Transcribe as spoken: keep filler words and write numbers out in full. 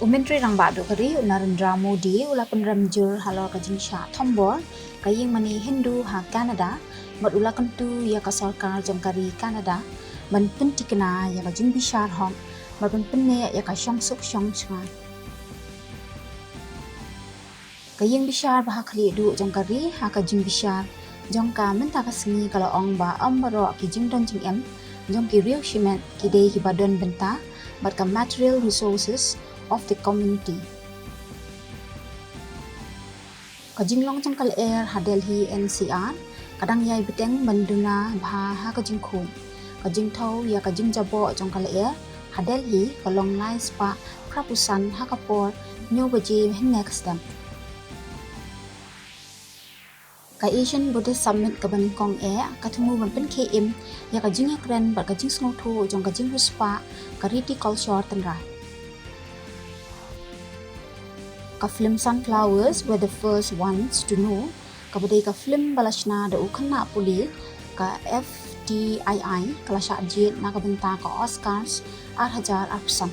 U Myntri Rangbah Duh ka ri u Narendra Modi u la pynrem jur halor ka jingshah thombor ka ïing mane Hindu ha Canada, bad u la kyntu ïa ka sorkar jong ka ri Canada ban pyntikna ïa ka jingbishar hok bad ban pynneh ïa ka shongsuk shongshngaiñ. Ka ïing bishar ba ha khlieh duh jong ka ri ha ka jingbishar jong ka mynta ka sngi ka la ong ba ym baroh ki jingdon jingem jong ki riew shimet ki dei kiba don bynta bad ka material resources of the community. Ka jinglong jong ka lyer ha Delhi N C R ka dang ïai bteng ban duna bha ha ka jingkhuid. Ka jingthew ïa ka jingjaboh jong ka lyer ha Delhi ka long lai spah phra phew san ha ka por hynñiew baje hynne ka step. Ka Asian Buddhist Summit kaba nyngkong eh ka thmu ban pynkhie im ïa ka jingïakren bad ka jingsngewthuh jong ka jingriewspah ka riti kolshor tynrai. Ka film Sunflowers Were the First Ones to Know, kaba dei ka film ba la shna da u khynnah pule ka F T I I, ka la shah jied na ka bynta ka Oscars ar hajar arphew san.